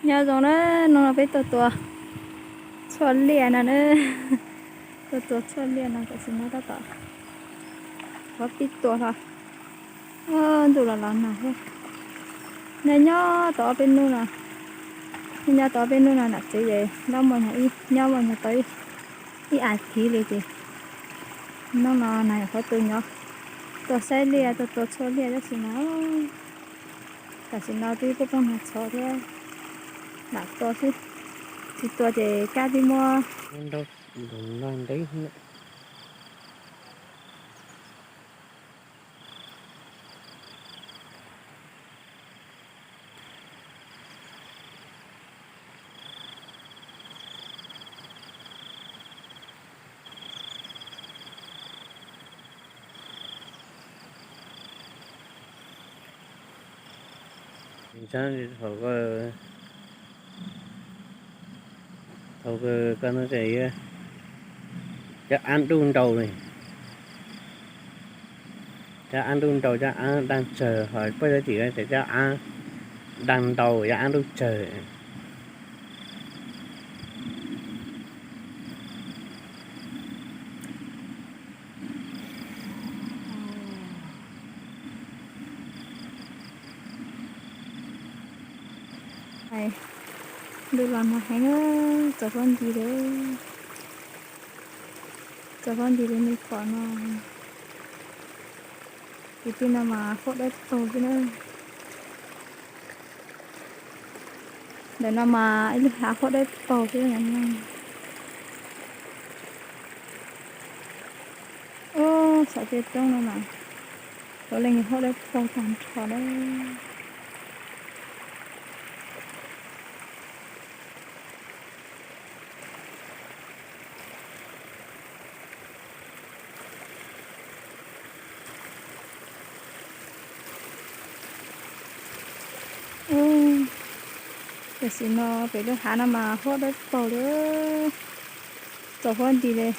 Nyob zoo na, hnub no peb tuaj tua tshuaj liaj no na. Tuaj tua tshuaj liaj no tam sim no tab tom, tab tom pib tua hlo. Ntuj los los nag thiab. Nyob nyob tau ob peb hnub no, nyob nyob tau ob peb hnub no nam txiv es nyob muaj nyob ib, nyob muaj nyob tau ib as thiv li ces hnub no nag nyuam qhuav tu nyob, tuaj saib liaj, tuaj tua tshuaj liaj tab sis mas tam sim no twb poob poob nag tshauv thiab, lam tua xwb, tsis tua ces kab twb muab. Thaum, thaum koj no ces cov av ntuj nraus li, cov av ntuj nraus, cov av daj tsawg, ho puab cov tim ces cov av daj ntaus, cov av ntuj tsawg. Ntuj los nag heev, txaus huab nti li, txaus huab nti li nej pom no. Kwv tij no mas huab dawb paug xwb na. Ntawm no mas ib lub hav huab dawb paug xwb. Ub, saum tej roob no mas puav leej huab dawb paug tag nrho na. Tam sim no pem lub hav no mas huab dawb paug li, txaus huab nti li.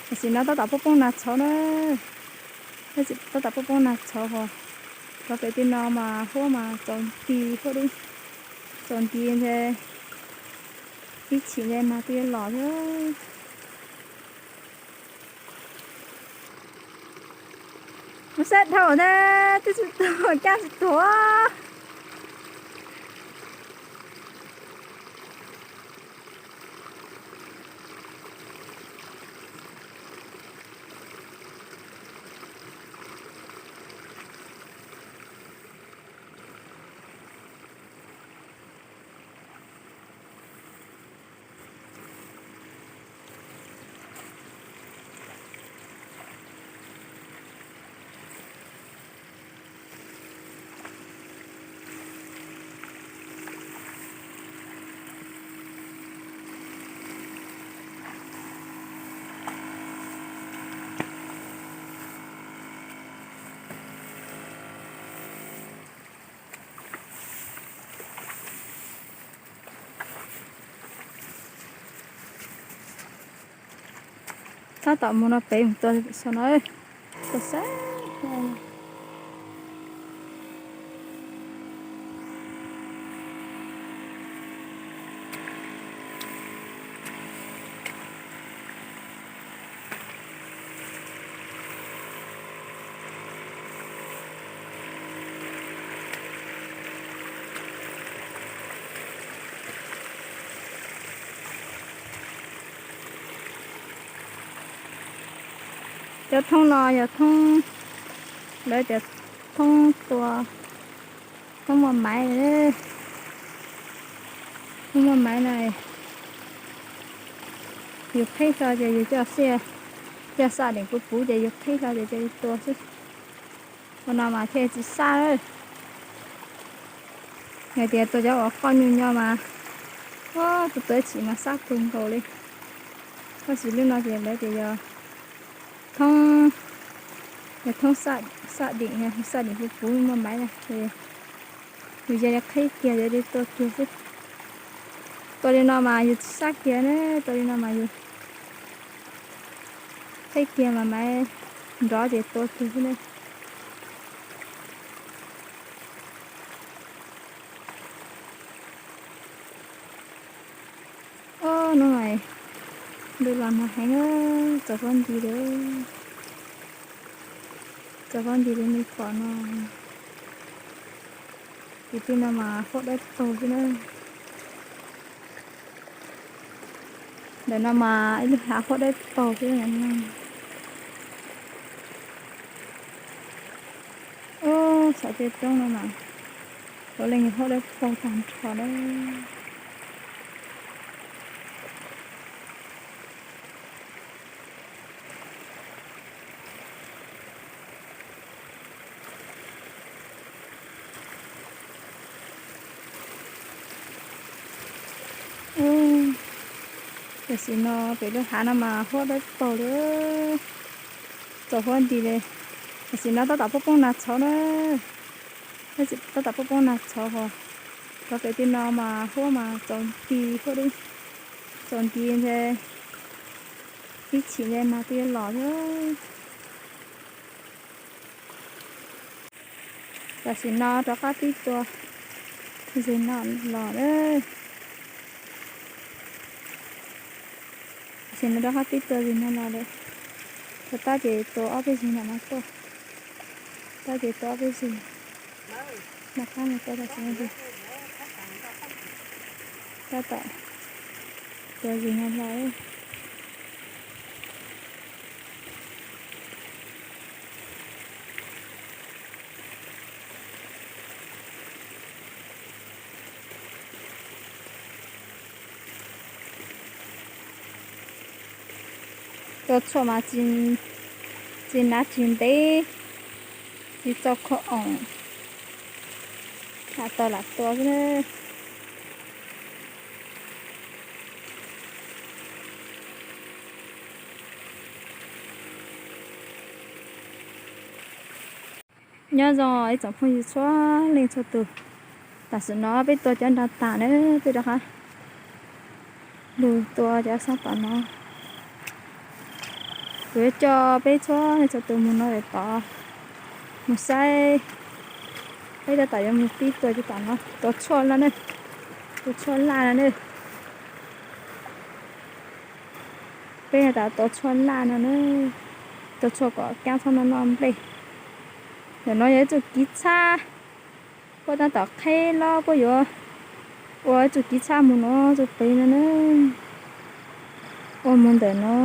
Tam sim no tab tom poob poob nag tshauv na, tab tom poob poob nag tshauv hos, cov pem tej no mas huab mas txaus nti, huab dub, txaus nti ntshe ib chim ntshe nag twb yuav los thiab. Mus saib dhau na, twb tsis tuag, kab tsis tuag. Tab tom mus no pem mus tua saum no, tua saum. Cov thoob no yog thoob, lawv tias thoob tua, thoob muaj maiv, thoob muaj maiv na. Yus qhib hlo ces yus coj xij, coj xaj deem puv puv ces yus qhib hlo ces coj li tua xwb. Ua no mas thiaj tsis sab lawm. Hais tias tua cov uas qoj nyuj nyo mas, ua tus tua ib chim mas sab kawg nkaus li. Tab sis lub no ces lawv tias yog thoob, yog thoob xaj deem, xaj deem puv puv muaj maiv na, yus cia li qhib kiag ces li tua kiag xwb. Tua li no mas yus tsis sab kiag na, tua li no mas yus qhib kiag mas maiv nrov ces tua kiag xwb na. No mas ntuj los nag heev, txaus huab nti li, txaus huab nti li me pom no. Tim tej no mas huab dawb paug xwb na. Ntawm no mas ib lub hav huab dawb paug xwb. Ub, saum tej roob no mas puav leej huab dawb paug tag nrho na. Tam sim no pem lub hav no mas huab dawb paug li, txaus huab nti li. Tam sim no tab tom poob poob nag tshauv na, tab tom poob poob nag tshauv hos. Rov pem tej no mas huab mas txaus nti, huab dawb, txaus nti ntshe ib chim ntshe nag twb yuav los thiab. Tam sim no rov qab pib tua zis no los lawm. Tam sim no rov qab pib tua zis no los lawm. Tua tab ces tua ob peb zis no mas tuaj. Tab ces tua ob peb zis. Noj qab mus tua tam sim no ces tab tom tua zis no los. Tua tshuaj mas tsis hnav tsis ntev, tsis txaus khoom, lam tau lam tua xwb. Nyob zoo ib tsoom phooj ywg txhua leej txhua tus, tam sim no peb tua cov nra tas na, peb rov qab lug tua cov sab tom no. Kuv yuav coj peb txhua leej txhua tus mus no es tod mus saib, peb tab tom yuav mus pib tua cov tom no, tua tshuaj laj na, tua tshuaj laj no na. Peb has tas tua tshuaj laj no na, tua tshuaj kom kaab txhob noj noj nplej. Ntawm no yog ib txuj kev txhab, puab tab tom qheb los puab yuav ua ib txuj kev txhab mus no txuj pem no na. Ua mus ntawm no,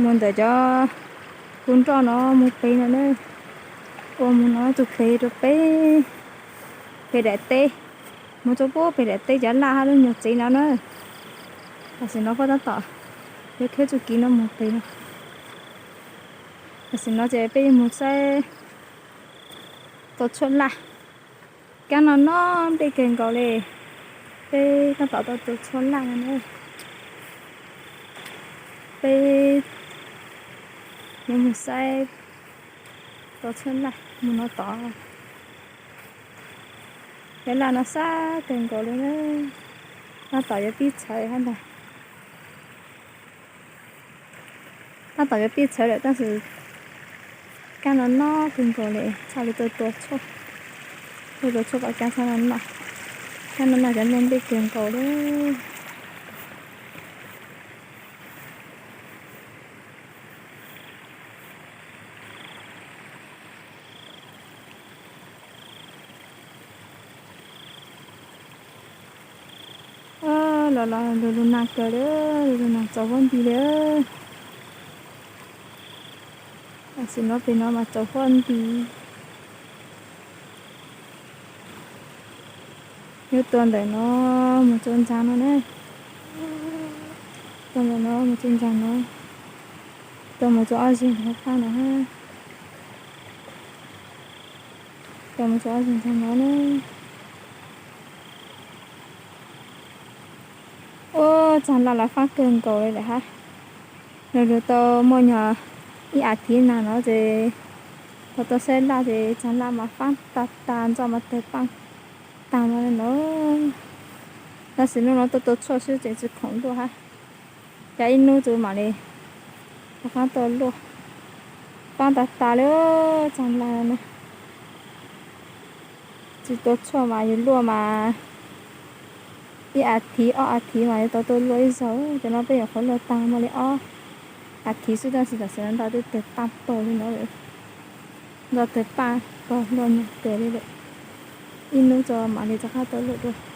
mus ntawm cov kuv nroj no mus pem no na. Ua mus no txuj pem rau pem, pem daim teb, mus rau puag pem daim teb cov laj hab lub nyuag tsev no na. Tam sim no puab tab tom yuav kheb txuj kev no mus pem no. Tam sim no ces peb yuav mus saib tua tshuaj laj. Kaab no noj nplej kawg nkaus li. Peb tab tom tau tua tshuaj laj no na. Peb yuav mus saib tua tshuaj laj mus no tod. Cov laj no sab kawg nkaus li na. Tab tom yuav pib txhawv hab ntag. Tab tom yuav pib txhawv lawm tab sis kaab no noj kawg nkaus li, txhaj li tuaj tua tshuaj, tuaj tua tshuaj kom kaab txhob noj, kaab no noj cov nplej nplej kawg nkaus li. Los los lug lug nag kawg li, lug lug nag txaus huab nti li. Tam sim no pem no mas txaus huab nti. Yuav tua ntawm no mus txug ntxaag no na. Tua ntawm no mus txug ntxaag no. Tua mus txug ob zeg ntxaag no hab. Tua mus txug ob zeg ntxaag no na. Ub, txaag laj los faab kawg nkaus li lawm hab. Lug lug tau muaj nyuag ib as thiv nag no ces tau tuaj saib laj ces txaag laj mas faab tag tag, ntxoj mas tawg paaj tag no li no. Tab sis nub no tuaj tua tshuaj xwb tseem tsis khoom luaj hab. Cas ib nub txug mam li rov qaab tuaj luaj. Faab tag tag li txaag laj no. Tsis tua tshuaj mas yus luaj mas Ib as thiv ob as thiv mam li tau tuaj luaj ib zaug. Cov no peb nyuam qhuav luaj tag muaj li ob as thiv xwb, tab sis tam sim no nto twb tawg paj paug li no lawm. Nto tawg paj paug luaj nyuag kawg li lawm. Ib hnub tso mam li rov qab tuaj luaj dua.